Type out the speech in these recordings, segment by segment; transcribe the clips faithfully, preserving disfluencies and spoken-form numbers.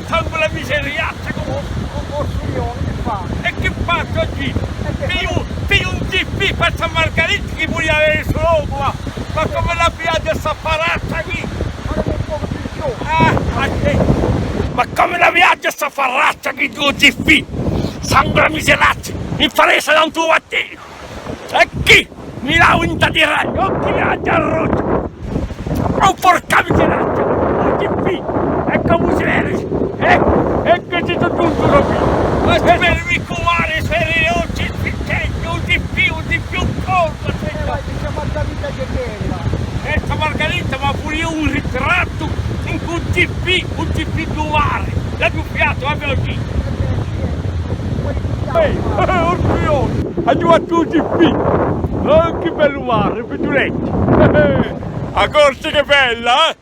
Sangu la miseriaccia, cumu, cumu, cumu, chì fà? È chì facciu oghje? Pigliu, pigliu un G P per San Margarita chì vulia avè u so locu, ma, ma cumu la viaghju sta farraccia quì? Ah, ah, sì. Ma cumu la viaghju sta farraccia quì, dui G P? Sangu la miseriaccia, mi faressa tantu battellu. È chì? Mi lavu in sta tiragna, o chì mi lavu in sta roccia. Oh, porca miseria, un G P, è cumu si vede, eh, è chì ci sò ghjuntu quì. Ma fermi, cumare, fermi, un G P, un G P, un G P, un colpu, eh, ma dice, ma capite chì bella. Eh, sta Margarita, ma puru eiu un ritrattu, in un G P, un G P di u mare, l'aghju fiatu, l'aghju quì. Eh, bè, sì, eh. Ehi, eh, oddio, aghju fattu un G P. Oh, chì bellu mare, figliuletti. A Corsica hè bella, eh?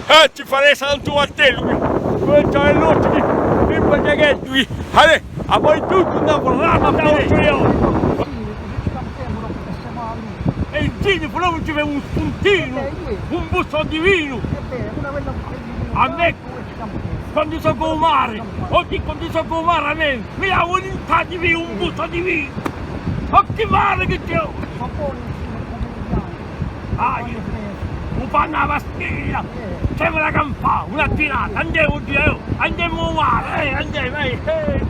Eh, ci faressa tantu battellu quì. Quì ci hè l'ochji quì, in paghjagheddu quì. Allez, a voi tutti una brava fine. È in Cini, però, ci vede un spuntinu, un bustu di vinu. A mè, quandu sò cù u mare, oghje quandu sò cù u mare, a mè, mi lavu in sta tiragna un bustu di vinu. Ma chì mare chì ci hè! Ah, eiu, u pannu à a pastiglia! Ci hè da campà, una tirata, andemu, Diu, andemu à u mare, eh, andemu, eh, eh.